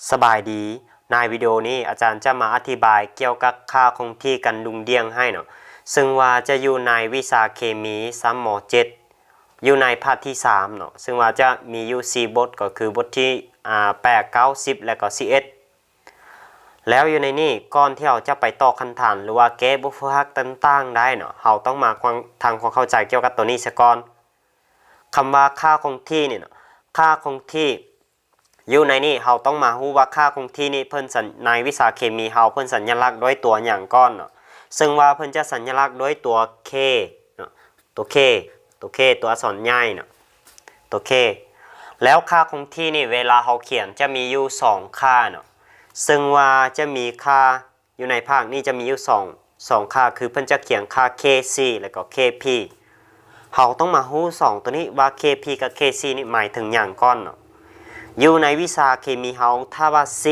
ສະບາຍດີ, ໃນວິດີໂອນີ້ອາຈານຈະມາອະທິບາຍກ່ຽວກັບຄ່າຄົງທີ່ການດຸ່ງດ່ຽງໃຫ້ເນາະ, ເຊິ່ງວ່າຈະຢູ່ໃນວິຊາເຄມີຊັ້ນ ມໍເຈັດ ຢູ່ໃນພາກທີສາມເນາະ, ເຊິ່ງວ່າຈະມີຢູ່ສີ່ບົດ ກໍຄືບົດທີ ອາ ແປດ ເກົ້າ ສິບ ແລະກໍ ສິບເອັດ. ແລ້ວຢູ່ໃນນີ້ ກ່ອນທີ່ເຮົາຈະໄປຕອບຄຳຖາມ ຫຼືວ່າແກ້ບົດຝຶກຫັດຕ່າງໆໄດ້ເນາະ, ເຮົາຕ້ອງມາຄວາມ ທຳຄວາມເຂົ້າໃຈກ່ຽວກັບໂຕນີ້ຊະກ່ອນ. ຄຳວ່າຄ່າຄົງທີ່ນີ້ເນາະ, ຄ່າຄົງທີ່ ຢູ່ໃນນີ້ເຮົາຕ້ອງມາຮູ້ວ່າຄ່າຄົງທີ່ນີ້ເພິ່ນສັນ ໃນວິຊາເຄມີເຮົາເພິ່ນສັນຍະລັກດ້ວຍຕົວຫຍັງກ່ອນເນາະ, ເຊິ່ງວ່າເພິ່ນຈະສັນຍະລັກດ້ວຍຕົວ K ເນາະ, ຕົວ K ຕົວ K ຕົວອັກສອນໃຫຍ່ເນາະ, ຕົວ K. ແລ້ວຄ່າຄົງທີ່ນີ້ເວລາເຮົາຂຽນຈະມີຢູ່ສອງຄ່າເນາະ, ເຊິ່ງວ່າຈະມີຄ່າ ຢູ່ໃນພາກນີ້ຈະມີຢູ່ສອງ ສອງຄ່າ ຄືເພິ່ນຈະຂຽນຄ່າ Kc ແລ້ວກໍ Kp. ເຮົາຕ້ອງມາຮູ້ສອງໂຕນີ້ວ່າ Kp ກັບ Kc ນີ້ໝາຍເຖິງຫຍັງກ່ອນເນາະ. ຢູ່ໃນວິຊາເຄມີເຮົາ ຖ້າວ່າ C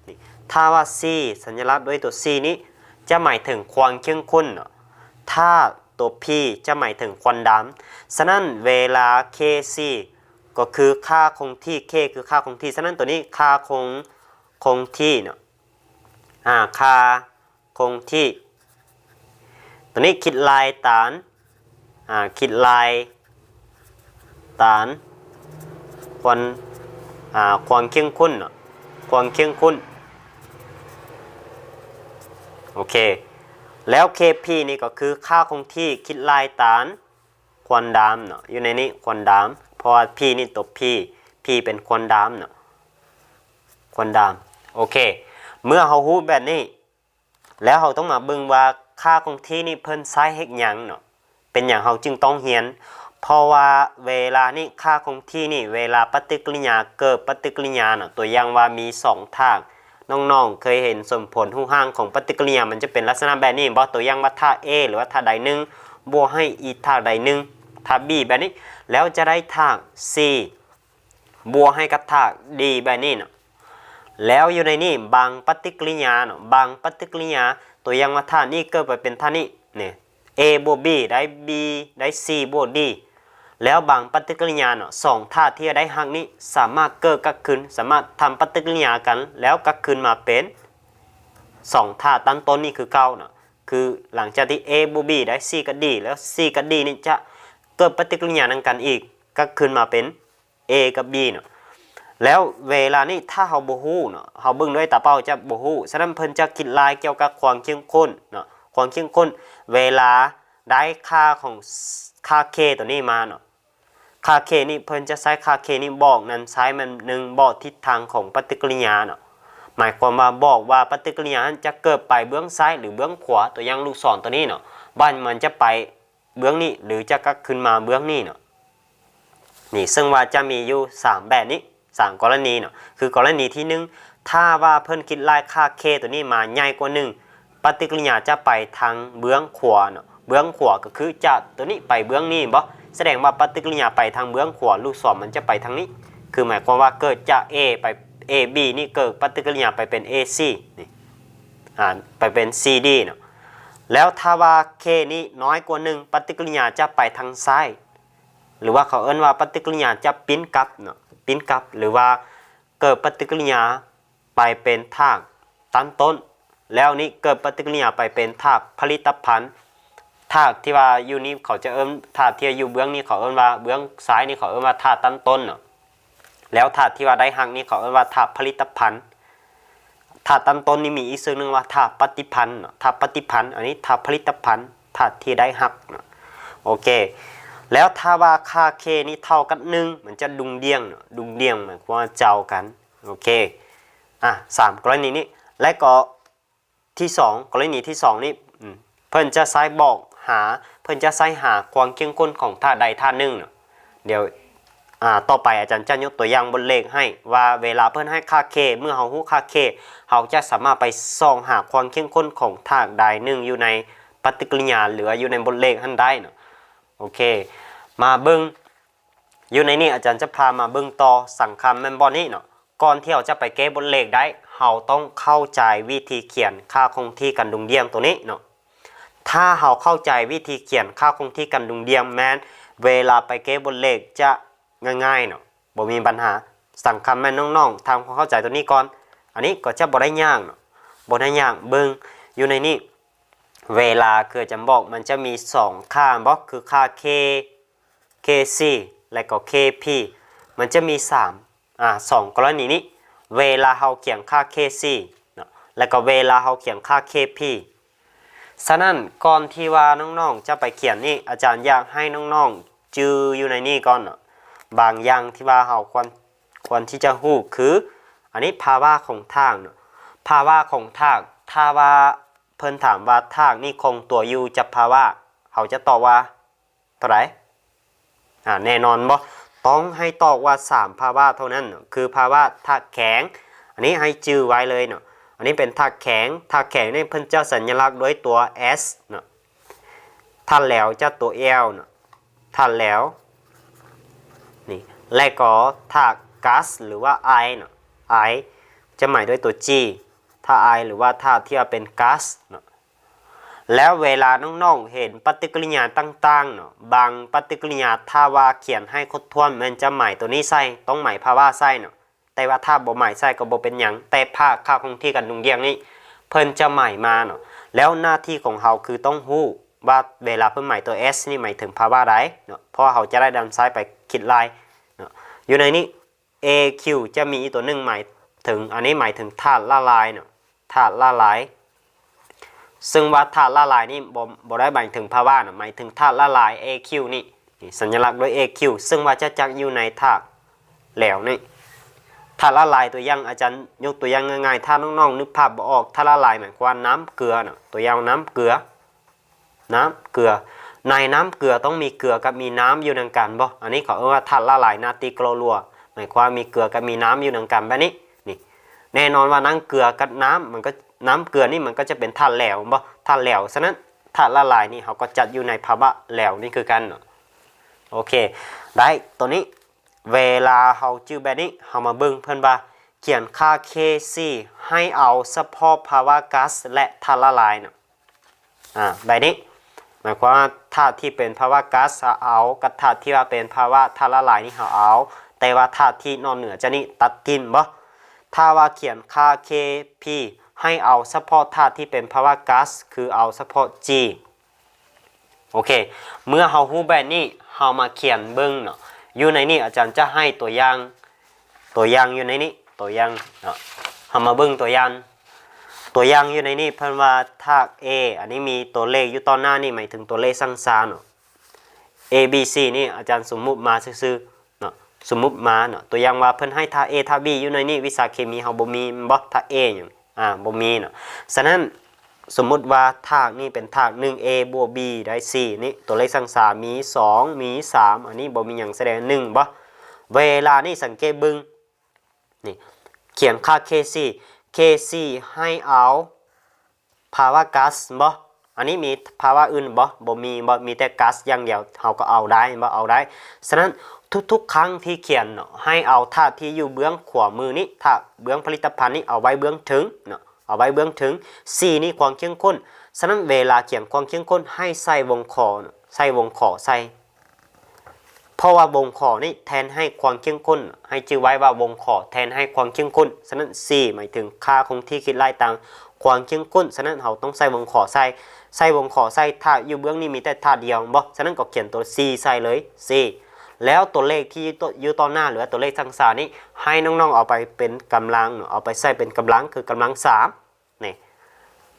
ນີ້ ຖ້າວ່າ C ສັນຍະລັກດ້ວຍຕົວ C ນີ້ຈະໝາຍເຖິງຄວາມເຄັ່ງຂຸ້ນເນາະ, ຖ້າຕົວ P ຈະໝາຍເຖິງຄວັນດຳ. ສະນັ້ນເວລາ Kc ກໍຄືຄ່າຄົງທີ່, K ຄືຄ່າຄົງທີ່, ສະນັ້ນໂຕນີ້ຄ່າຄົງ ຄົງທີ່ເນາະ. ອາ ຄ່າຄົງທີ່ ໂຕນີ້ຄິດລາຍຕາມ ອາ ຄິດລາຍຕາມຄວາມ ອາ ຄວາມເຄັ່ງຂຸ້ນເນາະ, ຄວາມເຄັ່ງຂຸ້ນ. ໂອເຄ ແລ້ວ Kp ນີ້ກໍຄືຄ່າຄົງທີ່ຄິດລາຍຕາມຄວັນດຳເນາະ, ຢູ່ໃນນີ້ຄວັນດຳ ເພາະວ່າ P ນີ້ຕົວ P, P ເປັນຄວັນດຳເນາະ, ຄວັນດຳ. ໂອເຄ ເມື່ອເຮົາຮູ້ແບບນີ້ ແລ້ວເຮົາຕ້ອງມາເບິ່ງວ່າຄ່າຄົງທີ່ນີ້ເພິ່ນໃຊ້ເຮັດຫຍັງເນາະ, ເປັນຫຍັງເຮົາຈຶ່ງຕ້ອງຮຽນ? ເພາະວ່າເວລານີ້ຄ່າຄົງທີ່ນີ້ ເວລາປະຕິກິລິຍາ ເກີດປະຕິກິລິຍາເນາະ, ຕົວຢ່າງວ່າມີສອງທາດ, ນ້ອງໆເຄີຍເຫັນສົມຜົນຮູບຮ່າງຂອງປະຕິກິລິຍາ ມັນຈະເປັນລັກສະນະແບບນີ້ບໍ່? ຕົວຢ່າງວ່າທາດ A ຫຼືວ່າທາດໃດໜຶ່ງ ບວກໃຫ້ອີກທາດໃດໜຶ່ງ, ທາດ B ແບບນີ້, ແລ້ວຈະໄດ້ທາດ C ບວກໃຫ້ກັບທາດ D ແບບນີ້ເນາະ. ແລ້ວຢູ່ໃນນີ້ບາງປະຕິກິລິຍາເນາະ, ບາງປະຕິກິລິຍາ ຕົວຢ່າງວ່າທາດນີ້ເກີດໄປເປັນທາດນີ້ ນີ້ A ບວກ B ໄດ້ B ໄດ້ C ບວກ D. ແລ້ວບາງປະຕິກິລິຍາເນາະ, ສອງທາດທີ່ຈະໄດ້ຮັກນີ້ສາມາດເກີດກັບຄືນ, ສາມາດທຳປະຕິກິລິຍາກັນ ແລ້ວກັບຄືນມາເປັນສອງທາດຕັ້ງຕົ້ນນີ້ຄືເກົ່າເນາະ. ຄືຫຼັງຈາກທີ່ A ບວກ B ໄດ້ C ກັບ D ແລ້ວ C ກັບ D ນີ້ຈະເກີດປະຕິກິລິຍານຳກັນອີກ ກັບຄືນມາເປັນ A ກັບ B ເນາະ. ແລ້ວເວລານີ້ຖ້າເຮົາບໍ່ຮູ້ເນາະ, ເຮົາເບິ່ງດ້ວຍຕາເປົ່າຈະບໍ່ຮູ້, ສະນັ້ນເພິ່ນຈະຄິດລາຍກ່ຽວກັບຄວາມເຄັ່ງຂຸ້ນເນາະ, ຄວາມເຄັ່ງຂຸ້ນ ເວລາໄດ້ຄ່າຂອງ ຄ່າ K ຕົວນີ້ມາເນາະ, ຄ່າ K ນີ້ເພິ່ນຈະໃຊ້ຄ່າ K ນີ້ບອກນຳໄຊມັນໜຶ່ງ ບອກທິດທາງຂອງປະຕິກິລິຍາເນາະ, ໝາຍຄວາມວ່າບອກວ່າປະຕິກິລິຍານັ້ນຈະເກີດໄປເບື້ອງຊ້າຍ ຫຼື ເບື້ອງຂວາ, ຕົວຢ່າງລູກສອນຕົວນີ້ເນາະ, ວ່າມັນຈະໄປ ເບື້ອງນີ້ ຫຼື ຈະກັບຄືນມາເບື້ອງນີ້ເນາະ. ນີ້ ເຊິ່ງວ່າຈະມີຢູ່ສາມແບບນີ້ ສາມກໍລະນີເນາະ. ຄືກໍລະນີທີໜຶ່ງ ຖ້າວ່າເພິ່ນຄິດລາຍຄ່າ K ຕົວນີ້ມາໃຫຍ່ກວ່າໜຶ່ງ ປະຕິກິລິຍາຈະໄປທາງເບື້ອງຂວາເນາະ, ເບື້ອງຂວາກໍຄືຈາກຕົວນີ້ໄປເບື້ອງນີ້ເຫັນບໍ່? ສະແດງວ່າປະຕິກິລິຍາໄປທາງເບື້ອງຂວາ ລູກສອນມັນຈະໄປທາງນີ້, ຄືໝາຍຄວາມວ່າເກີດຈາກ A ໄປ AB ນີ້ເກີດປະຕິກິລິຍາໄປເປັນ AC ນີ້ ອາ ໄປເປັນ CD ເນາະ. ແລ້ວຖ້າວ່າ K ນີ້ນ້ອຍກວ່າໜຶ່ງ ປະຕິກິລິຍາຈະໄປທາງຊ້າຍ ຫຼືວ່າເຂົາເອີ້ນວ່າປະຕິກິລິຍາຈະປິ່ນກັບເນາະ, ປິ່ນກັບ ຫຼືວ່າເກີດປະຕິກິລິຍາໄປເປັນທາດຕັ້ງຕົ້ນ, ແລ້ວນີ້ເກີດປະຕິກິລິຍາໄປເປັນທາດຜະລິດຕະພັນ. ທາດທີ່ວ່າຢູ່ນີ້ເຂົາຈະເອີ້ນ ທາດທີ່ຢູ່ເບື້ອງນີ້ເຂົາເອີ້ນວ່າ ເບື້ອງຊ້າຍນີ້ເຂົາເອີ້ນວ່າທາດຕັ້ງຕົ້ນເນາະ. ແລ້ວທາດທີ່ວ່າໄດ້ຮັກນີ້ເຂົາເອີ້ນວ່າທາດຜະລິດຕະພັນ. ທາດຕັ້ງຕົ້ນນີ້ມີອີກຊື່ໜຶ່ງວ່າທາດປະຕິພັນເນາະ, ທາດປະຕິພັນ, ອັນນີ້ທາດຜະລິດຕະພັນ, ທາດທີ່ໄດ້ຮັກເນາະ. ໂອເຄ ແລ້ວຖ້າວ່າຄ່າ K ນີ້ເທົ່າກັບໜຶ່ງ ມັນຈະດຸ່ງດ່ຽງເນາະ, ດຸ່ງດ່ຽງໝາຍຄວາມວ່າເຈົ້າກັນ. ໂອເຄ ອາ ສາມກໍລະນີນີ້ ແລະກໍ ທີສອງ ກໍລະນີທີສອງນີ້ ອືມ ເພິ່ນຈະໃຊ້ບອກຫາ ເພິ່ນຈະໃຊ້ຫາຄວາມເຄັ່ງຂຸ້ນຂອງທາດໃດທາດໜຶ່ງເນາະ. ດຽວ ອາ ຕໍ່ໄປອາຈານຈະຍົກຕົວຢ່າງບົດເລກໃຫ້ວ່າ ເວລາເພິ່ນໃຫ້ຄ່າ K ເມື່ອເຮົາຮູ້ຄ່າ K ເຮົາຈະສາມາດໄປສ່ອງຫາຄວາມເຄັ່ງຂຸ້ນຂອງທາດໃດໜຶ່ງຢູ່ໃນປະຕິກິລິຍາ ຫຼືວ່າຢູ່ໃນບົດເລກຫັ້ນໄດ້ເນາະ. ໂອເຄ ມາເບິ່ງ ຢູ່ໃນນີ້ອາຈານຈະພາມາເບິ່ງຕໍ່ ສຳຄັນແມ່ນບ່ອນນີ້ເນາະ. ກ່ອນທີ່ເຮົາຈະໄປແກ້ບົດເລກໄດ້ ເຮົາຕ້ອງເຂົ້າໃຈວິທີຂຽນຄ່າຄົງທີ່ການດຸ່ງດ່ຽງໂຕນີ້ເນາະ. ຖ້າເຮົາເຂົ້າໃຈວິທີຂຽນຄ່າຄົງທີ່ການດຸ່ງດ່ຽງ ແມ່ນເວລາໄປແກ້ບົດເລກຈະງ່າຍໆເນາະ, ບໍ່ມີບັນຫາ. ສຳຄັນແມ່ນນ້ອງໆທຳຄວາມເຂົ້າໃຈໂຕນີ້ກ່ອນ. ອັນນີ້ກໍຈະບໍ່ໄດ້ຍາກເນາະ ບໍ່ໄດ້ຍາກ. ເບິ່ງຢູ່ໃນນີ້ ເວລາຄືອາຈານບອກ ມັນຈະມີສອງຄ່າແມ່ນບໍ່? ຄືຄ່າ K K C ແລະກໍ K P ມັນຈະມີສາມ ອາ ສອງກໍລະນີນີ້ ເວລາເຮົາຂຽນຄ່າ K C ເນາະ ແລະກໍເວລາເຮົາຂຽນຄ່າ K P. ສະນັ້ນ ກ່ອນທີ່ວ່ານ້ອງໆຈະໄປຂຽນນີ້ ອາຈານຢາກໃຫ້ນ້ອງໆຈື່ຢູ່ໃນນີ້ກ່ອນເນາະ. ບາງຢ່າງທີ່ວ່າເຮົາຄວນ ຄວນທີ່ຈະຮູ້ຄື ອັນນີ້ພາວະຂອງທາດເນາະ ພາວະຂອງທາດ. ຖ້າວ່າເພິ່ນຖາມວ່າທາດນີ້ຄົງຕົວຢູ່ຈັກພາວະ ເຮົາຈະຕອບວ່າ ເທົ່າໃດ? ອາ ແນ່ນອນບໍ່? ຕ້ອງໃຫ້ຕອບວ່າສາມພາວະເທົ່ານັ້ນເນາະ ຄືພາວະທາດແຂງ. ອັນນີ້ໃຫ້ຈື່ໄວ້ເລີຍເນາະ ອັນນີ້ເປັນທາດແຂງ. ທາດແຂງນີ້ເພິ່ນຈະສັນຍະລັກດ້ວຍຕົວ S ເນາະ ທາດແຫຼວຈະຕົວ L ເນາະ ທາດແຫຼວນີ້. ແລະກໍທາດກັດ ຫຼືວ່າ I ເນາະ I ຈະໝາຍດ້ວຍຕົວ G ທາດ I ຫຼືວ່າທາດທີ່ວ່າເປັນກັດເນາະ. ແລ້ວເວລານ້ອງໆເຫັນປະຕິກິລິຍາຕ່າງໆເນາະ ບາງປະຕິກິລິຍາ ຖ້າວ່າຂຽນໃຫ້ຄົບຖ້ວນ ແມ່ນຈະໝາຍຕົວນີ້ໃສ່ ຕ້ອງໝາຍພາວະໃສ່ເນາະ. ແຕ່ວ່າຖ້າບໍ່ໝາຍໃສ່ກໍບໍ່ເປັນຫຍັງ ແຕ່ພາກຄ່າຄົງທີ່ກັນດຸ່ງດ່ຽງນີ້ ເພິ່ນຈະໝາຍມາເນາະ. ແລ້ວໜ້າທີ່ຂອງເຮົາຄືຕ້ອງຮູ້ວ່າເວລາເພິ່ນໝາຍຕົວ S ນີ້ໝາຍເຖິງພາວະໃດເນາະ ເພາະວ່າເຮົາຈະໄດ້ນຳໃຊ້ໄປຄິດລາຍເນາະ. ຢູ່ໃນນີ້ A Q ຈະມີອີກຕົວໜຶ່ງໝາຍເຖິງ ອັນນີ້ໝາຍເຖິງທາດລະລາຍເນາະ ທາດລະລາຍ. ເຊິ່ງວ່າທາດລະລາຍນີ້ບໍ່ ບໍ່ໄດ້ໝາຍເຖິງພາວະນະ ໝາຍເຖິງທາດລະລາຍ A Q ນີ້ ນີ້ສັນຍະລັກດ້ວຍ A Q ເຊິ່ງວ່າຈະຈັກຢູ່ໃນທາດແຫຼວນີ້. ທາດລະລາຍ ຕົວຢ່າງ ອາຈານຍົກຕົວຢ່າງງ່າຍໆ ຖ້ານ້ອງໆນຶກພາບບໍ່ອອກ ທາດລະລາຍໝາຍຄວາມວ່ານ້ຳເກືອເນາະ ຕົວຢ່າງນ້ຳເກືອ ນ້ຳເກືອ. ໃນນ້ຳເກືອຕ້ອງມີເກືອກັບມີນ້ຳຢູ່ນຳກັນບໍ່? ອັນນີ້ເຂົາເອີ້ນວ່າທາດລະລາຍນາຕີໂຄລ ໝາຍຄວາມມີເກືອກັບມີນ້ຳຢູ່ນຳກັນແບບນີ້. ນີ້ ແນ່ນອນວ່ານ້ຳເກືອກັບນ້ຳ ມັນກໍ ນ້ຳເກືອນີ້ມັນກໍຈະເປັນທາດແຫຼວແມ່ນບໍ່? ທາດແຫຼວ. ສະນັ້ນທາດລະລາຍນີ້ເຮົາກໍຈັດຢູ່ໃນພາວະແຫຼວນີ້ຄືກັນເນາະ. ໂອເຄ ໄດ້ ຕົວນີ້ ເວລາເຮົາຈື່ແບບນີ້ ເຮົາມາເບິ່ງເພິ່ນວ່າ ຂຽນຄ່າ K C ໃຫ້ເອົາສະເພາະພາວະກັດ ແລະ ທາດລະລາຍເນາະ. ອາ ແບບນີ້ ໝາຍຄວາມວ່າທາດທີ່ເປັນພາວະກັດເຮົາເອົາ ກັບທາດທີ່ວ່າເປັນພາວະທາດລະລາຍນີ້ເຮົາເອົາ ແຕ່ວ່າທາດທີ່ນອກເໜືອຈາກນີ້ຕັດຖິ້ມບໍ່? ຖ້າວ່າຂຽນຄ່າ K P ໃຫ້ເອົາສະເພາະທາດທີ່ເປັນພາວະກັດ ຄືເອົາສະເພາະ G. ໂອເຄ ເມື່ອເຮົາຮູ້ແບບນີ້ ເຮົາມາຂຽນເບິ່ງເນາະ. ຢູ່ໃນນີ້ອາຈານຈະໃຫ້ຕົວຢ່າງ ຕົວຢ່າງຢູ່ໃນນີ້ ຕົວຢ່າງເນາະ. ເຮົາມາເບິ່ງຕົວຢ່າງ ຕົວຢ່າງຢູ່ໃນນີ້ ເພິ່ນວ່າທາດ A ອັນນີ້ມີຕົວເລກຢູ່ຕໍ່ໜ້ານີ້ ໝາຍເຖິງຕົວເລກສັງສາເນາະ. A B C ນີ້ອາຈານສົມມຸດມາຊື່ໆເນາະ ສົມມຸດມາເນາະ. ຕົວຢ່າງວ່າເພິ່ນໃຫ້ທາດ A ທາດ B ຢູ່ໃນນີ້ ວິຊາເຄມີເຮົາບໍ່ມີແມ່ນບໍ່? ທາດ A ຫຍັງ ອາ ບໍ່ມີເນາະ. ສະນັ້ນ ສົມມຸດວ່າທາດນີ້ເປັນທາດ ໜຶ່ງ A ບວກ B ໄດ້ C ນີ້ ຕົວເລກສັງສາມີ ສອງ ມີ ສາມ ອັນນີ້ບໍ່ມີຫຍັງສະແດງ ໜຶ່ງ ບໍ່? ເວລານີ້ສັງເກດເບິ່ງ ນີ້ ຂຽນຄ່າ K C K C ໃຫ້ເອົາພາວະກັດບໍ່? ອັນນີ້ມີພາວະອື່ນບໍ່? ບໍ່ມີບໍ່? ມີແຕ່ກັດຢ່າງດຽວ ເຮົາກໍເອົາໄດ້ບໍ່? ເອົາໄດ້. ສະນັ້ນ ທຸກໆຄັ້ງທີ່ຂຽນເນາະ ໃຫ້ເອົາທາດທີ່ຢູ່ເບື້ອງຂວາມືນີ້ ທາດເບື້ອງຜະລິດຕະພັນນີ້ ເອົາໄວ້ເບື້ອງເທິງເນາະ ເອົາໄວ້ເບື້ອງເທິງ. C ນີ້ຄວາມເຂັ້ມຂຸ້ນ. ສະນັ້ນເວລາຂຽນຄວາມເຂັ້ມຂຸ້ນ ໃຫ້ໃສ່ວົງຂໍເນາະ ໃສ່ວົງຂໍໃສ່ ເພາະວ່າວົງຂໍນີ້ແທນໃຫ້ຄວາມເຂັ້ມຂຸ້ນ ໃຫ້ຈື່ໄວ້ວ່າວົງຂໍແທນໃຫ້ຄວາມເຂັ້ມຂຸ້ນ. ສະນັ້ນ C ໝາຍເຖິງຄ່າຄົງທີ່ຄິດໄລ່ຕາມຄວາມເຂັ້ມຂຸ້ນ. ສະນັ້ນເຮົາຕ້ອງໃສ່ວົງຂໍໃສ່ ໃສ່ວົງຂໍໃສ່ ທາດຢູ່ເບື້ອງນີ້ມີແຕ່ທາດດຽວບໍ່? ສະນັ້ນກໍຂຽນຕົວ C ໃສ່ເລີຍ C. ແລ້ວຕົວເລກທີ່ຢູ່ຕໍ່ໜ້າ ຫຼືວ່າຕົວເລກສັງສານີ້ ໃຫ້ນ້ອງໆເອົາໄປເປັນກຳລັງເນາະ ເອົາໄປໃສ່ເປັນກຳລັງ ຄືກຳລັງສາມ ນີ້.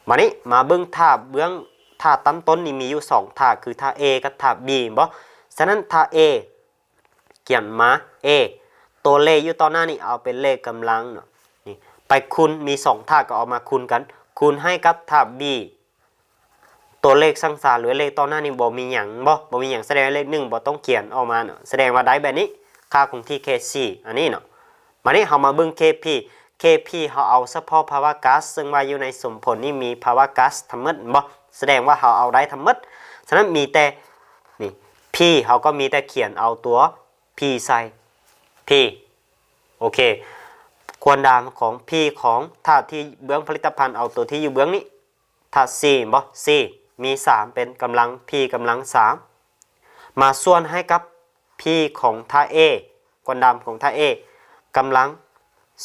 ບາດນີ້ມາເບິ່ງທາດເບື້ອງ ທາດຕາມຕົ້ນນີ້ມີຢູ່ສອງທາດ ຄືທາດ A ກັບທາດ B ແມ່ນບໍ່? ສະນັ້ນທາດ A ຂຽນມາ A ຕົວເລກຢູ່ຕໍ່ໜ້ານີ້ເອົາເປັນເລກກຳລັງເນາະ ນີ້ ໄປຄູນ ມີສອງທາດກໍເອົາມາຄູນກັນ ຄູນໃຫ້ກັບທາດ B ຕົວເລກສັງສາ ຫຼືເລກຕໍ່ໜ້ານີ້ບໍ່ມີຫຍັງບໍ່? ບໍ່ມີຫຍັງ ສະແດງວ່າເລກໜຶ່ງບໍ່ຕ້ອງຂຽນອອກມາເນາະ ສະແດງວ່າໄດ້ແບບນີ້ ຄ່າຄົງທີ່ K C ອັນນີ້ເນາະ. ບາດນີ້ເຮົາມາເບິ່ງ K P K P ເຮົາເອົາສະເພາະພາວະກັດ ເຊິ່ງວ່າຢູ່ໃນສົມຜົນນີ້ມີພາວະກັດທັງໝົດແມ່ນບໍ່? ສະແດງວ່າເຮົາເອົາໄດ້ທັງໝົດ. ສະນັ້ນມີແຕ່ນີ້ P ເຮົາກໍມີແຕ່ຂຽນເອົາຕົວ P ໃສ່ P ໂອເຄ ຄວາມດຳຂອງ P ຂອງທາດທີ່ເບື້ອງຜະລິດຕະພັນ ເອົາຕົວທີ່ຢູ່ເບື້ອງນີ້ ທາດ C ແມ່ນບໍ່? C ມີສາມ ເປັນກຳລັງ P ກຳລັງສາມ ມາສ່ວນໃຫ້ກັບ P ຂອງທາດ A ຄວາມດຳຂອງທາດ A ກຳລັງ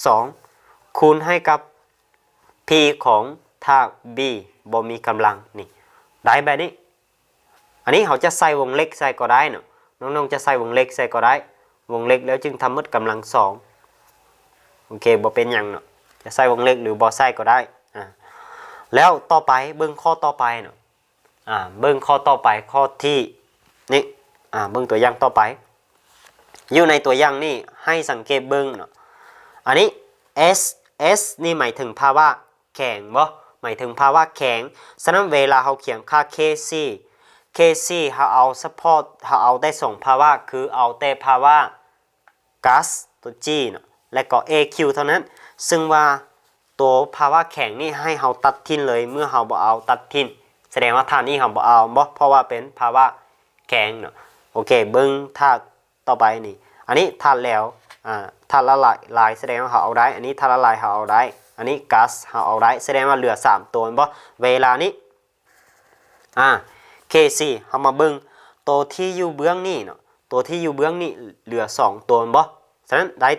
ສອງ ຄູນໃຫ້ກັບ P ຂອງທາດ B ບໍ່ມີກຳລັງ ນີ້ ໄດ້ແບບນີ້. ອັນນີ້ເຮົາຈະໃສ່ວົງເລັບໃສ່ກໍໄດ້ເນາະ, ນ້ອງໆຈະໃສ່ວົງເລັບໃສ່ກໍໄດ້, ວົງເລັບແລ້ວຈຶ່ງທຳໝົດກຳລັງສອງ. ໂອເຄ ບໍ່ເປັນຫຍັງເນາະ, ຈະໃສ່ວົງເລັບ ຫຼື ບໍ່ໃສ່ກໍໄດ້. ອາ ແລ້ວຕໍ່ໄປເບິ່ງຂໍ້ຕໍ່ໄປເນາະ. ອາ ເບິ່ງຂໍ້ຕໍ່ໄປ ຂໍ້ທີ່ນີ້ ອາ ເບິ່ງຕົວຢ່າງຕໍ່ໄປ. ຢູ່ໃນຕົວຢ່າງນີ້ ໃຫ້ສັງເກດເບິ່ງເນາະ, ອັນນີ້ S S ນີ້ໝາຍເຖິງພາວະແຂງບໍ່? ໝາຍເຖິງພາວະແຂງ. ສະນັ້ນເວລາເຮົາຂຽນຄ່າ K C K C ເຮົາເອົາສະເພາະ ເຮົາເອົາແຕ່ສອງພາວະ ຄືເອົາແຕ່ພາວະ ກັສ ຕົວ G ເນາະ ແລະກໍ A Q ເທົ່ານັ້ນ. ຊຶ່ງວ່າຕົວພາວະແຂງນີ້ໃຫ້ເຮົາຕັດຖິ້ມເລີຍ, ເມື່ອເຮົາບໍ່ເອົາ ຕັດຖິ້ມ, ສະແດງວ່າທາດນີ້ເຮົາບໍ່ເອົາ ບໍ່ ເພາະວ່າເປັນພາວະແຂງເນາະ. ໂອເຄ ເບິ່ງທາດຕໍ່ໄປນີ້, ອັນນີ້ທາດແຫຼວ ອາ ທາດລະລາຍ ລາຍ ສະແດງວ່າເຮົາເອົາໄດ້, ອັນນີ້ທາດລະລາຍເຮົາເອົາໄດ້, ອັນນີ້ກັສເຮົາເອົາໄດ້, ສະແດງວ່າເຫຼືອສາມຕົວ ແມ່ນບໍ່? ເວລານີ້ ອາ K C ເຮົາມາເບິ່ງໂຕທີ່ຢູ່ເບື້ອງນີ້ເນາະ, ໂຕທີ່ຢູ່ເບື້ອງນີ້ເຫຼືອສອງໂຕ ແມ່ນບໍ່? ສະນັ້ນໄດ້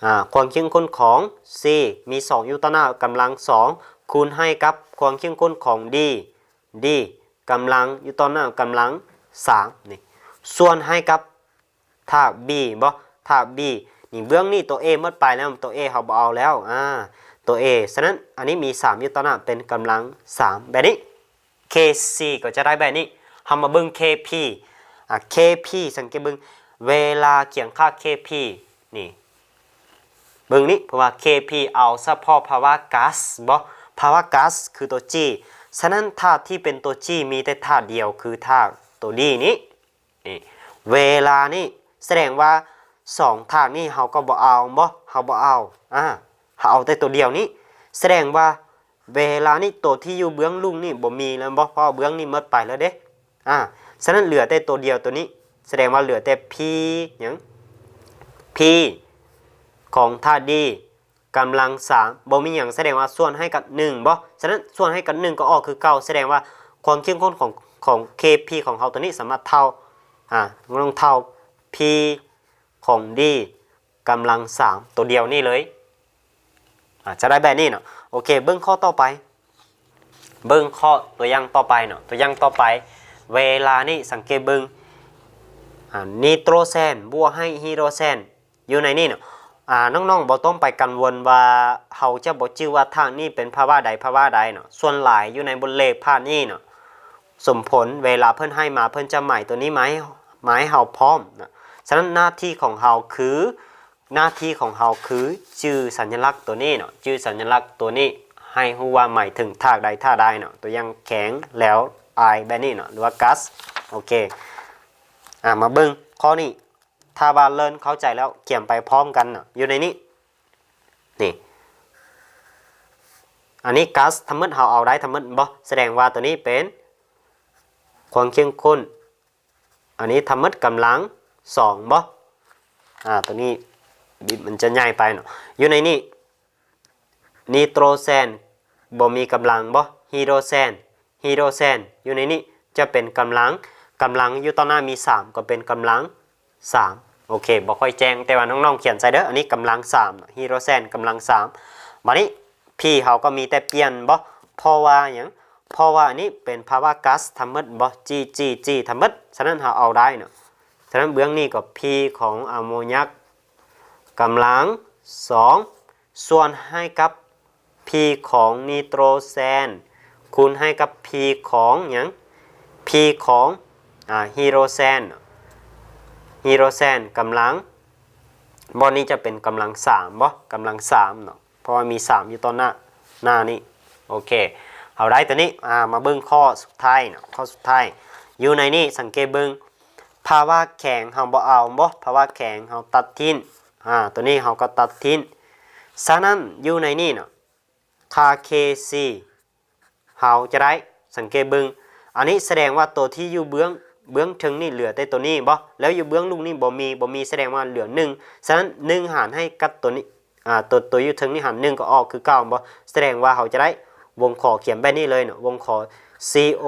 ອາ ຄວາມເຄັ່ງຂຸ້ນຂອງ C ມີສອງຢູ່ຕໍ່ໜ້າກຳລັງສອງ ຄູນໃຫ້ກັບຄວາມເຄັ່ງຂຸ້ນຂອງ D D ກຳລັງຢູ່ຕໍ່ໜ້າກຳລັງສາມນີ້ ສ່ວນໃຫ້ກັບ ທາດ B ບໍ່? ທາດ B ນີ້ ເບື້ອງນີ້ຕົວ A ໝົດໄປແລ້ວ, ຕົວ A ເຮົາບໍ່ເອົາແລ້ວ ອາ ຕົວ A. ສະນັ້ນອັນນີ້ມີສາມຢູ່ຕໍ່ໜ້າ ເປັນກຳລັງສາມ ແບບນີ້. K C ກໍຈະໄດ້ແບບນີ້. ເຮົາມາເບິ່ງ K P ອາ K P ສັງເກດເບິ່ງ ເວລາຂຽນຄ່າ K P ນີ້ ເບິ່ງນີ້ ເພາະວ່າ K P ເອົາສະເພາະພາວະກັສ ບໍ່? ພາວະກັສຄືຕົວ G. ສະນັ້ນທາດທີ່ເປັນຕົວ G ມີແຕ່ທາດດຽວ ຄືທາດຕົວ D ນີ້. ນີ້ ເວລານີ້ ສະແດງວ່າສອງທາດນີ້ເຮົາກໍບໍ່ເອົາ ບໍ່? ເຮົາບໍ່ເອົາ ອາ ເຮົາເອົາແຕ່ຕົວດຽວນີ້. ສະແດງວ່າເວລານີ້ ຕົວທີ່ຢູ່ເບື້ອງລຸ່ມນີ້ບໍ່ມີແລ້ວ ບໍ່? ເພາະວ່າເບື້ອງນີ້ໝົດໄປແລ້ວເດ້. ອາ ສະນັ້ນເຫຼືອແຕ່ຕົວດຽວຕົວນີ້ ສະແດງວ່າເຫຼືອແຕ່ P ຫຍັງ? P ຂອງທາດ D ກຳລັງສາມ ບໍ່ມີຫຍັງ ສະແດງວ່າສ່ວນໃຫ້ກັບໜຶ່ງ ບໍ່? ສະນັ້ນສ່ວນໃຫ້ກັບໜຶ່ງກໍອອກຄືເກົ່າ ສະແດງວ່າຄວາມເຄັ່ງຂຸ້ນຂອງ ຂອງ K P ຂອງເຮົາຕົວນີ້ສາມາດເທົ່າ ອາ ຕ້ອງເທົ່າ P ຂອງ D ກຳລັງສາມ ຕົວດຽວນີ້ເລີຍ ອາ ຈະໄດ້ແບບນີ້ເນາະ. ໂອເຄ ເບິ່ງຂໍ້ຕໍ່ໄປ ເບິ່ງຂໍ້ຕົວຢ່າງຕໍ່ໄປເນາະ. ຕົວຢ່າງຕໍ່ໄປ ເວລານີ້ສັງເກດເບິ່ງ ອາ ນີໂຕຣເຊນບວກໃຫ້ຮີໂດຣເຊນ ຢູ່ໃນນີ້ເນາະ ອາ ນ້ອງໆບໍ່ຕ້ອງໄປກັງວົນວ່າເຮົາຈະບໍ່ຈື່ວ່າທາດນີ້ເປັນພາວະໃດ ພາວະໃດເນາະ. ສ່ວນຫຼາຍຢູ່ໃນບົດເລກພາກນີ້ເນາະ ສົມຜົນເວລາເພິ່ນໃຫ້ມາ ເພິ່ນຈະໝາຍຕົວນີ້ມາໃຫ້ ມາໃຫ້ເຮົາພ້ອມເນາະ. ສະນັ້ນໜ້າທີ່ຂອງເຮົາຄື ໜ້າທີ່ຂອງເຮົາຄືຈື່ສັນຍະລັກຕົວນີ້ເນາະ ຈື່ສັນຍະລັກຕົວນີ້ໃຫ້ຮູ້ວ່າໝາຍເຖິງທາດໃດ ທາດໃດເນາະ. ຕົວຢ່າງແຂງ ແຫຼວ ອາຍ ແບບນີ້ເນາະ ຫຼືວ່າກັສ. ໂອເຄ ອາ ມາເບິ່ງຂໍ້ນີ້ ຖ້າວ່າເລີ່ມເຂົ້າໃຈແລ້ວ ຂຽນໄປພ້ອມກັນເນາະ ຢູ່ໃນນີ້ ນີ້ ອັນນີ້ກັສທັງໝົດ ເຮົາເອົາໄດ້ທັງໝົດ ບໍ່? ສະແດງວ່າຕົວນີ້ເປັນຄວາມເຄັ່ງຂຸ້ນ ອັນນີ້ທັງໝົດກຳລັງສອງ ບໍ່? ອາ ຕົວນີ້ບິດມັນຈະໃຫຍ່ໄປເນາະ. ຢູ່ໃນນີ້ ນີໂຕຣເຊນບໍ່ມີກຳລັງ ບໍ່? ຮີໂດຣເຊນ ຮີໂດຣເຊນ ຢູ່ໃນນີ້ຈະເປັນກຳລັງ ກຳລັງຢູ່ຕໍ່ໜ້າມີສາມ ກໍເປັນກຳລັງສາມ. ໂອເຄ ບໍ່ຄ່ອຍແຈ້ງ ແຕ່ວ່ານ້ອງໆຂຽນໃສ່ເດີ ອັນນີ້ກຳລັງສາມ ຮີໂດຣເຊນກຳລັງສາມ. ບາດນີ້ P ເຮົາກໍມີແຕ່ປ່ຽນ ບໍ່? ເພາະວ່າຫຍັງ? ເພາະວ່າອັນນີ້ເປັນພາວະກັສທັງໝົດ ບໍ່? G G G ທັງໝົດ ສະນັ້ນເຮົາເອົາໄດ້ເນາະ. ສະນັ້ນເບື້ອງນີ້ກໍ P ຂອງອາໂມຍັກກຳລັງສອງ ສ່ວນໃຫ້ກັບ P ຂອງນີໂຕຣເຊນ ຄູນໃຫ້ກັບ P ຂອງຫຍັງ? P ຂອງ ອາ ຮີໂດຣເຊນ ຮີໂດຣເຊນກຳລັງ ບ່ອນນີ້ຈະເປັນກຳລັງສາມ ບໍ່? ກຳລັງສາມເນາະ ເພາະວ່າມີສາມຢູ່ຕໍ່ໜ້າ ໜ້ານີ້. ໂອເຄ ເຮົາໄດ້ຕົວນີ້ ອາ ມາເບິ່ງຂໍ້ສຸດທ້າຍເນາະ ຂໍ້ສຸດທ້າຍ. ຢູ່ໃນນີ້ສັງເກດເບິ່ງ ພາວະແຂງເຮົາບໍ່ເອົາ ບໍ່? ພາວະແຂງເຮົາຕັດຖິ້ມ ອາ ຕົວນີ້ເຮົາກໍຕັດຖິ້ມ. ສະນັ້ນຢູ່ໃນນີ້ເນາະ ຄ່າ K C ເຮົາຈະໄດ້ ສັງເກດເບິ່ງ ອັນນີ້ສະແດງວ່າຕົວທີ່ຢູ່ເບື້ອງ ເບື້ອງເທິງນີ້ເຫຼືອແຕ່ຕົວນີ້ ບໍ່? ແລ້ວຢູ່ເບື້ອງລຸ່ມນີ້ບໍ່ມີ ບໍ່ມີ ສະແດງວ່າເຫຼືອໜຶ່ງ. ສະນັ້ນໜຶ່ງຫານໃຫ້ກັບຕົວນີ້ ອາ ຕົວ ຕົວຢູ່ເທິງນີ້ຫານໜຶ່ງກໍອອກຄືເກົ່າ ບໍ່? ສະແດງວ່າເຮົາຈະໄດ້ວົງຂໍຂຽນແບບນີ້ເລີຍເນາະ ວົງຂໍ C O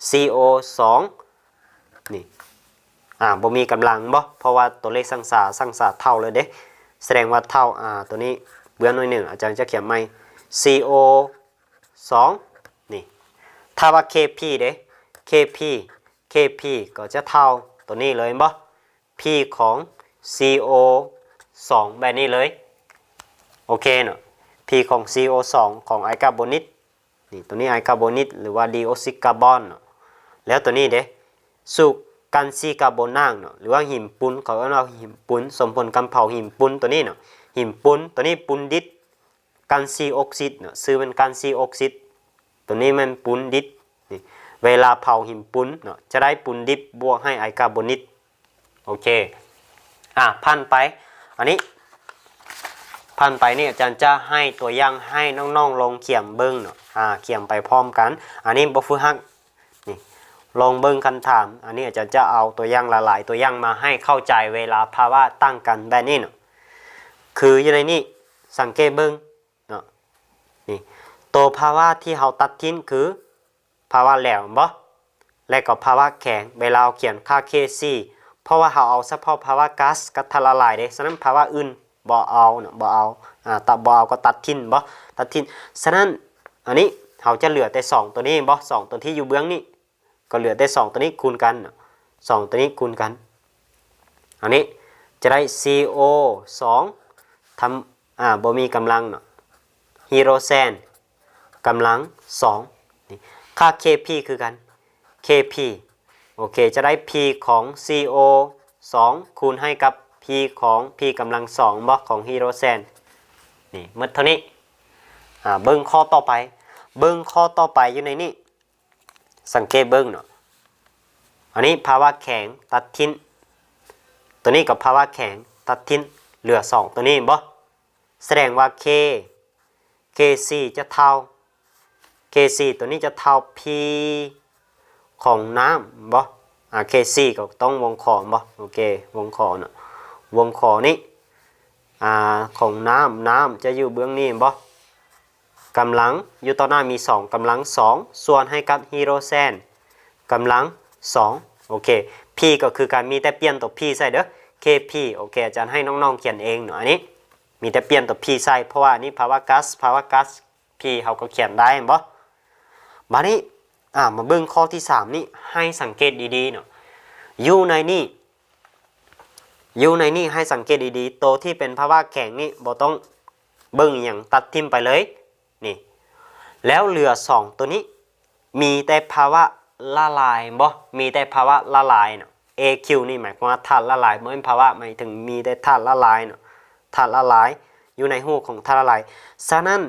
C O ສອງ ນີ້ ອາ ບໍ່ມີກຳລັງ ບໍ່? ເພາະວ່າຕົວເລກສັງສາ ສັງສາເທົ່າເລີຍເດ້ ສະແດງວ່າເທົ່າ ອາ ຕົວນີ້ ບື່ອໜ້ອຍໜຶ່ງ ອາຈານຈະຂຽນໃໝ່ ຊີໂອສອງ ນີ້. ຖ້າວ່າ ເຄພີ ເດ້ ເຄພີ ເຄພີ ກໍຈະເທົ່າໂຕນີ້ເລີຍ ແມ່ນບໍ່? ພີຂອງ ຊີໂອສອງ ແບບນີ້ເລີຍ. ໂອເຄເນາະ ພີຂອງ ຊີໂອສອງ ຂອງໄອຄາບອນນິກ ນີ້ ໂຕນີ້ໄອຄາບອນນິກ ຫຼືວ່າດີອອກຊິຄາບອນເນາະ. ແລ້ວໂຕນີ້ເດ້ ສູດກັນຊີຄາບອນດ່າງເນາະ ຫຼືວ່າຫິນປຸນ ເຂົາເອີ້ນວ່າຫິນປຸນ ສົມຜົນການເຜົາຫິນປຸນໂຕນີ້ເນາະ. ຫິນປຸນ ໂຕນີ້ປຸນດິບ ກັນຊີອອກຊິດເນາະ ຊື່ມັນກັນຊີອອກຊິດ ໂຕນີ້ແມ່ນປຸນດິບ. ນີ້ ເວລາເຜົາຫິນປຸນເນາະ ຈະໄດ້ປຸນດິບບວກໃຫ້ໄອຄາບອນນິກ. ໂອເຄ ອ່າ ຜ່ານໄປ ອັນນີ້ ຜ່ານໄປນີ້ ອາຈານຈະໃຫ້ຕົວຢ່າງໃຫ້ນ້ອງໆລອງຂຽນເບິ່ງເນາະ. ອ່າ ຂຽນໄປພ້ອມກັນ ອັນນີ້ບົດຝຶກຫັດ. ນີ້ ລອງເບິ່ງຄຳຖາມ ອັນນີ້ອາຈານຈະເອົາຕົວຢ່າງຫຼາຍໆຕົວຢ່າງມາໃຫ້ເຂົ້າໃຈເວລາພາວະຕ່າງກັນແບບນີ້ເນາະ. ຄືຢູ່ໃນນີ້ ສັງເກດເບິ່ງເນາະ ນີ້ ໂຕພາວະທີ່ເຮົາຕັດຖິ້ມຄື ພາວະແຫຼວ ແມ່ນບໍ່? ແລະກໍພາວະແຂງ ເວລາເຮົາຂຽນຄ່າ ເຄຊີ ເພາະວ່າເຮົາເອົາສະເພາະພາວະກາສກັບທາດລະລາຍເດ້ ສະນັ້ນພາວະອື່ນບໍ່ເອົາເນາະ ບໍ່ເອົາ ອາ ຕະ ບໍ່ເອົາກໍຕັດຖິ້ມ ບໍ່ ຕັດຖິ້ມ. ສະນັ້ນ ອັນນີ້ເຮົາຈະເຫຼືອແຕ່ສອງໂຕນີ້ ແມ່ນບໍ່? ສອງໂຕທີ່ຢູ່ເບື້ອງນີ້ ກໍເຫຼືອແຕ່ສອງໂຕນີ້ຄູນກັນເນາະ ສອງໂຕນີ້ຄູນກັນ ອັນນີ້ຈະໄດ້ ຊີໂອສອງ ທຳ ອາ ບໍ່ມີກຳລັງເນາະ ຮີໂດຣເຊນ ກຳລັງສອງ ນີ້ ຄ່າ ເຄພີ ຄືກັນ ເຄພີ ໂອເຄ ຈະໄດ້ພີຂອງ ຊີໂອສອງ ຄູນໃຫ້ກັບພີຂອງ ພີກຳລັງສອງ ບໍ່ ຂອງຮີໂດຣເຊນ. ນີ້ ໝົດເທົ່ານີ້. ອາ ເບິ່ງຂໍ້ຕໍ່ໄປ ເບິ່ງຂໍ້ຕໍ່ໄປຢູ່ໃນນີ້ ສັງເກດເບິ່ງເນາະ ອັນນີ້ພາວະແຂງຕັດຖິ້ມ ໂຕນີ້ກໍພາວະແຂງຕັດຖິ້ມ ເຫຼືອສອງໂຕນີ້ ແມ່ນບໍ່? ສະແດງວ່າ ເຄ ເຄຊີ ຈະເທົ່າ ເຄຊີ ໂຕນີ້ຈະເທົ່າພີຂອງນ້ຳ ແມ່ນບໍ່? ອາ ເຄຊີ ກໍຕ້ອງວົງຂໍ ແມ່ນບໍ່? ໂອເຄ ວົງຂໍເນາະ ວົງຂໍນີ້ ອາ ຂອງນ້ຳ ນ້ຳຈະຢູ່ເບື້ອງນີ້ ແມ່ນບໍ່? ກຳລັງຢູ່ຕໍ່ໜ້າມີສອງ ກຳລັງສອງ ສ່ວນໃຫ້ກັບຮີໂດຣເຊນ ກຳລັງສອງ ໂອເຄ. ພີກໍຄືກັນ ມີແຕ່ປ່ຽນຕົວພີໃສ່ເດີ ເຄພີ ໂອເຄ. ອາຈານໃຫ້ນ້ອງໆຂຽນເອງເນາະ ອັນນີ້ ມີແຕ່ປ່ຽນຕົວພີໃສ່ ເພາະວ່າອັນນີ້ພາວະກາສ ພາວະກາສ ພີເຮົາກໍຂຽນໄດ້ ແມ່ນບໍ່? ບາດນີ້ ອາ ມາເບິ່ງຂໍ້ທີສາມນີ້ ໃຫ້ສັງເກດດີໆເນາະ ຢູ່ໃນນີ້ ຢູ່ໃນນີ້ໃຫ້ສັງເກດດີໆ ໂຕທີ່ເປັນພາວະແຂງນີ້ບໍ່ຕ້ອງເບິ່ງອີ່ຫຍັງ ຕັດຖິ້ມໄປເລີຍ ນີ້ ແລ້ວເຫຼືອສອງໂຕນີ້ ມີແຕ່ພາວະລະລາຍ ແມ່ນບໍ່? ມີແຕ່ພາວະລະລາຍເນາະ ເອຄິວ ນີ້ໝາຍຄວາມວ່າທາດລະລາຍ ບໍ່ແມ່ນພາວະ ໝາຍເຖິງມີແຕ່ທາດລະລາຍເນາະ ທາດລະລາຍ ຢູ່ໃນຮູບຂອງທາດລະລາຍ. ສະນັ້ນ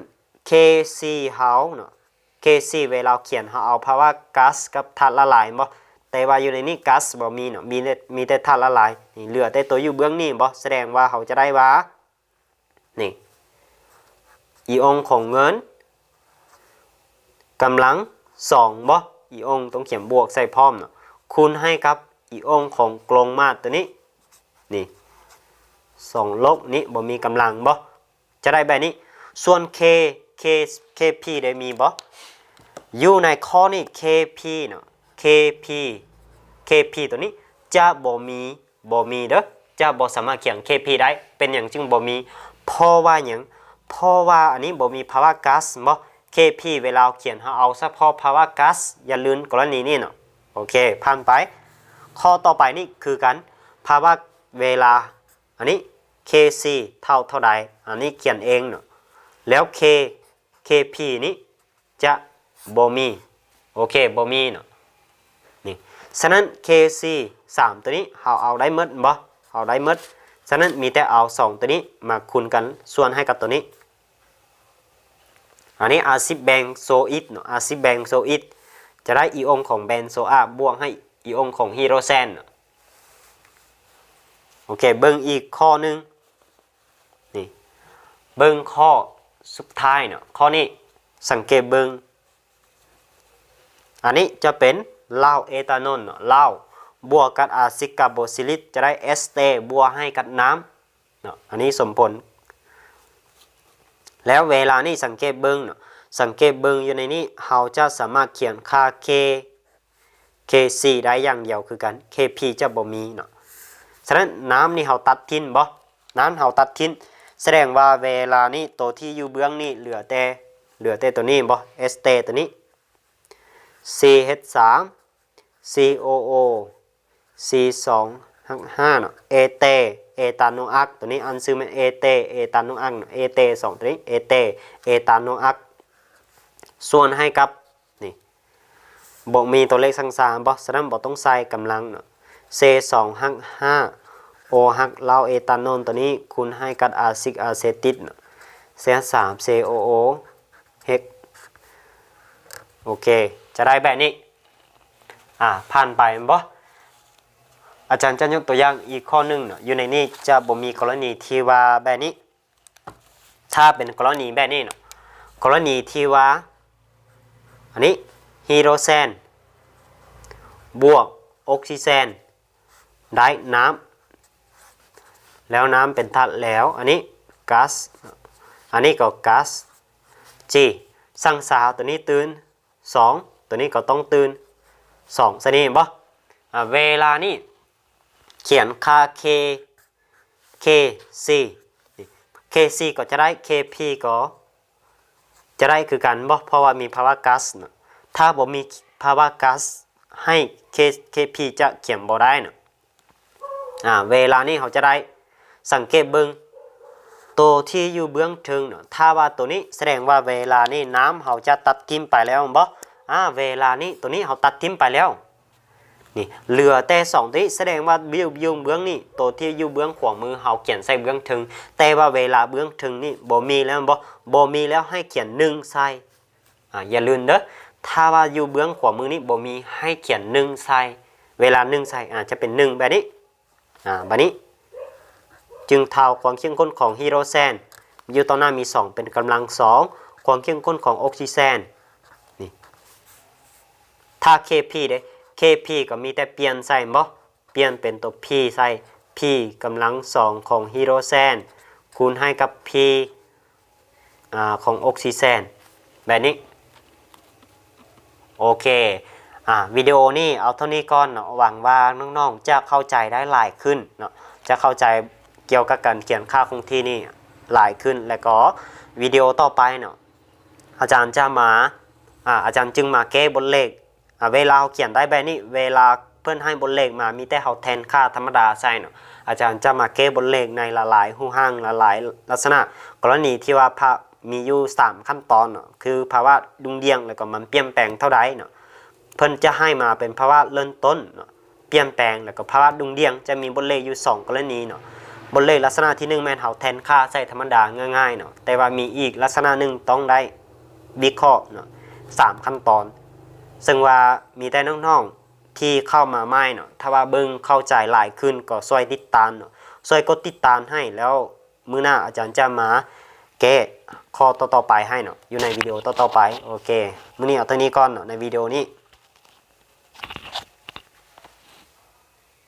ເຄຊີ ເຮົາເນາະ ເຄຊີ ເວລາເຮົາຂຽນ ເຮົາເອົາພາວະກາສກັບທາດລະລາຍ ແມ່ນບໍ່? ແຕ່ວ່າຢູ່ໃນນີ້ກາສບໍ່ມີເນາະ ມີແຕ່ ມີແຕ່ທາດລະລາຍ ນີ້ ເຫຼືອແຕ່ຕົວຢູ່ເບື້ອງນີ້ ແມ່ນບໍ່? ສະແດງວ່າເຮົາຈະໄດ້ວ່າ ນີ້ ອີອົງຂອງເງິນກຳລັງສອງ ແມ່ນບໍ່? ອີອົງຕ້ອງຂຽນບວກໃສ່ພ້ອມເນາະ ຄູນໃຫ້ກັບອີອົງຂອງໂກງມາດໂຕນີ້ ນີ້ ສອງລົບນີ້ ບໍ່ມີກຳລັງ ແມ່ນບໍ່? ຈະໄດ້ແບບນີ້. ສ່ວນ ເຄ ເຄ ເຄພີ ໄດ້ມີບໍ່? ຢູ່ໃນຂໍ້ນີ້ ເຄພີ ເນາະ ເຄພີ ເຄພີ ໂຕນີ້ຈະບໍ່ມີ ບໍ່ມີເດີ ຈະບໍ່ສາມາດຂຽນ ເຄພີ ໄດ້. ເປັນຫຍັງຈຶ່ງບໍ່ມີ? ເພາະວ່າຫຍັງ? ເພາະວ່າອັນນີ້ບໍ່ມີພາວະກາສ ແມ່ນບໍ່? ເຄພີ ເວລາເຮົາຂຽນ ເຮົາເອົາສະເພາະພາວະກາສ ຢ່າລືມກໍລະນີນີ້ເນາະ. ໂອເຄ ຜ່ານໄປ. ຂໍ້ຕໍ່ໄປນີ້ຄືກັນ ພາວະເວລາ ອັນນີ້ ເຄຊີ ເທົ່າເທົ່າໃດ? ອັນນີ້ຂຽນເອງເນາະ ແລ້ວ ເຄ ເຄພີ ນີ້ຈະບໍ່ມີ ໂອເຄ ບໍ່ມີເນາະ ນີ້. ສະນັ້ນ ເຄຊີ ສາມໂຕນີ້ເຮົາເອົາໄດ້ໝົດ ແມ່ນບໍ່? ເອົາໄດ້ໝົດ. ສະນັ້ນມີແຕ່ເອົາສອງໂຕນີ້ມາຄູນກັນ ສ່ວນໃຫ້ກັບໂຕນີ້. ອັນນີ້ອາຊິດແບນໂຊອິກເນາະ ອາຊິດແບນໂຊອິກຈະໄດ້ອີອົງຂອງແບນໂຊອາ ບວກໃຫ້ອີອົງຂອງຮີໂດຣເຊນເນາະ. ໂອເຄ ເບິ່ງອີກຂໍ້ໜຶ່ງ ນີ້ ເບິ່ງຂໍ້ສຸດທ້າຍເນາະ ຂໍ້ນີ້ສັງເກດເບິ່ງ ອັນນີ້ຈະເປັນເຫຼົ້າເອຕາໂນນເນາະ ເຫຼົ້າບວກກັບອາຊິດກາໂບຊິລິກ ຈະໄດ້ເອສເຕ ບວກໃຫ້ກັບນ້ຳເນາະ ອັນນີ້ສົມຜົນ. ແລ້ວເວລານີ້ສັງເກດເບິ່ງເນາະ ສັງເກດເບິ່ງຢູ່ໃນນີ້ ເຮົາຈະສາມາດຂຽນຄ່າ ເຄ ເຄຊີ ໄດ້ຢ່າງດຽວຄືກັນ ເຄພີ ຈະບໍ່ມີເນາະ. ສະນັ້ນນ້ຳນີ້ເຮົາຕັດຖິ້ມບໍ່? ນ້ຳເຮົາຕັດຖິ້ມ. ສະແດງວ່າເວລານີ້ໂຕທີ່ຢູ່ເບື້ອງນີ້ເຫຼືອແຕ່ ເຫຼືອແຕ່ໂຕນີ້ບໍ່ ເອສເຕໂຕນີ້ ຊີເອັດສາມ ຊີໂອໂອ ຊີສອງຮັກຫ້າເນາະ ເອເຕ ເອຕາໂນອັກ ໂຕນີ້ອ່ານຊື່ແມ່ນເອເຕ ເອຕາໂນອັກເນາະ ເອເຕສອງໂຕນີ້ ເອເຕ ເອຕາໂນອັກ ສ່ວນໃຫ້ກັບ ນີ້ ບໍ່ມີຕົວເລກສັງສາບໍ່ ສະນັ້ນບໍ່ຕ້ອງໃສ່ກຳລັງເນາະ ເຊສອງຮັກຫ້າ ໂອຮັກເຫຼົ້າເອຕາໂນນ ໂຕນີ້ຄູນໃຫ້ກັບອາຊິກອາເຊຕິກເນາະ ເຊສາມ ເຊໂອໂອ ເຮັກ ໂອເຄ ຈະໄດ້ແບບນີ້ ອາ ຜ່ານໄປແມ່ນບໍ່? ອາຈານຈະຍົກຕົວຢ່າງອີກຂໍ້ໜຶ່ງເນາະ ຢູ່ໃນນີ້ຈະບໍ່ມີກໍລະນີທີ່ວ່າແບບນີ້ ຖ້າເປັນກໍລະນີແບບນີ້ເນາະ ກໍລະນີທີ່ວ່າ ອັນນີ້ຮີໂດຣເຊນບວກອົກຊີເຈນ ໄດ້ນ້ຳ ແລ້ວນ້ຳເປັນທາດແຫຼວ ອັນນີ້ກາສ ອັນນີ້ກໍກາສ ຈີ ສັງສາໂຕນີ້ຕື່ນສອງ ໂຕນີ້ກໍຕ້ອງຕື່ນສອງ ຊະນີ້ເຫັນບໍ່? ອາ ເວລານີ້ຂຽນຄ່າເຄ ເຄຊີ ເຄຊີກໍຈະໄດ້ ເຄພີກໍຈະໄດ້ຄືກັນບໍ່? ເພາະວ່າມີພາວະກາສເນາະ ຖ້າບໍ່ມີພາວະກາສໃຫ້ເຄ ເຄພີຈະຂຽນບໍ່ໄດ້ເນາະ ອາ ເວລານີ້ເຮົາຈະໄດ້ ສັງເກດເບິ່ງໂຕທີ່ຢູ່ເບື້ອງເທິງເນາະ ຖ້າວ່າໂຕນີ້ສະແດງວ່າເວລານີ້ນ້ຳເຮົາຈະຕັດຖິ້ມໄປແລ້ວແມ່ນບໍ່? ອາ ເວລານີ້ໂຕນີ້ເຮົາຕັດຖິ້ມໄປແລ້ວ ນີ້ ເຫຼືອແຕ່ສອງໂຕນີ້ ສະແດງວ່າຢູ່ ຢູ່ເບື້ອງນີ້ ໂຕທີ່ຢູ່ເບື້ອງຂວາມືເຮົາຂຽນໃສ່ເບື້ອງເທິງ ແຕ່ວ່າເວລາເບື້ອງເທິງນີ້ບໍ່ມີແລ້ວແມ່ນບໍ່? ບໍ່ມີແລ້ວໃຫ້ຂຽນໜຶ່ງໃສ່ ອາ ຢ່າລືມເດີ ຖ້າວ່າຢູ່ເບື້ອງຂວາມືນີ້ບໍ່ມີ ໃຫ້ຂຽນໜຶ່ງໃສ່ ເວລາໜຶ່ງໃສ່ ອາ ຈະເປັນໜຶ່ງແບບນີ້ ອາ ບາດນີ້ ຈຶ່ງເທົ່າຄວາມເຂັ້ມຂຸ້ນຂອງຮີໂດຣເຊນ ຢູ່ຕໍ່ໜ້າມີສອງເປັນກຳລັງສອງ ຄວາມເຂັ້ມຂຸ້ນຂອງອົກຊີເຈນ ນີ້ ຖ້າເຄພີເດ້ ເຄພີກໍມີແຕ່ປ່ຽນໃສ່ແມ່ນບໍ່? ປ່ຽນເປັນຕົວພີໃສ່ ພີກຳລັງສອງຂອງຮີໂດຣເຊນ ຄູນໃຫ້ກັບພີ ອາ ຂອງອົກຊີເຈນ ແບບນີ້ ໂອເຄ ອາ ວິດີໂອນີ້ເອົາເທົ່ານີ້ກ່ອນເນາະ ຫວັງວ່ານ້ອງໆຈະເຂົ້າໃຈໄດ້ຫຼາຍຂຶ້ນເນາະ ຈະເຂົ້າໃຈກ່ຽວກັບການຂຽນຄ່າຄົງທີ່ນີ້ຫຼາຍຂຶ້ນ ແລ້ວກໍວິດີໂອຕໍ່ໄປເນາະ ອາຈານຈະມາ ອາ ອາຈານຈຶ່ງມາແກ້ບົດເລກ ອາ ເວລາເຮົາຂຽນໄດ້ແບບນີ້ ເວລາເພິ່ນໃຫ້ບົດເລກມາ ມີແຕ່ເຮົາແທນຄ່າທຳມະດາໃສ່ເນາະ ອາຈານຈະມາແກ້ບົດເລກໃນຫຼາຍໆຮູບຮ່າງ ຫຼາຍໆລັກສະນະ ກໍລະນີທີ່ວ່າພະ ມີຢູ່ສາມຂັ້ນຕອນເນາະ ຄືພາວະດຸ່ງດ່ຽງ ແລ້ວກໍມັນປ່ຽນແປງເທົ່າໃດເນາະ ເພິ່ນຈະໃຫ້ມາເປັນພາວະເລີ່ມຕົ້ນເນາະ ປ່ຽນແປງ ແລ້ວກໍພາວະດຸ່ງດ່ຽງ ຈະມີບົດເລກຢູ່ສອງກໍລະນີເນາະ ບົດເລກລັກສະນະທີໜຶ່ງແມ່ນເຮົາແທນຄ່າໃສ່ທຳມະດາງ່າຍໆເນາະ ແຕ່ວ່າມີອີກລັກສະນະໜຶ່ງຕ້ອງໄດ້ວິເຄາະເນາະ ສາມຂັ້ນຕອນ ເຊິ່ງວ່າມີແຕ່ນ້ອງໆ ທີ່ເຂົ້າມາໃໝ່ເນາະ ຖ້າວ່າເບິ່ງເຂົ້າໃຈຫຼາຍຂຶ້ນກໍຊ່ວຍຕິດຕາມເນາະ ຊ່ວຍກົດຕິດຕາມໃຫ້ ແລ້ວມື້ໜ້າອາຈານຈະມາແກ້ຂໍ້ຕໍ່ໆໄປໃຫ້ເນາະ ຢູ່ໃນວິດີໂອຕໍ່ໆໄປ ໂອເຄ ມື້ນີ້ເອົາເທົ່ານີ້ກ່ອນເນາະ ໃນວິດີໂອນີ້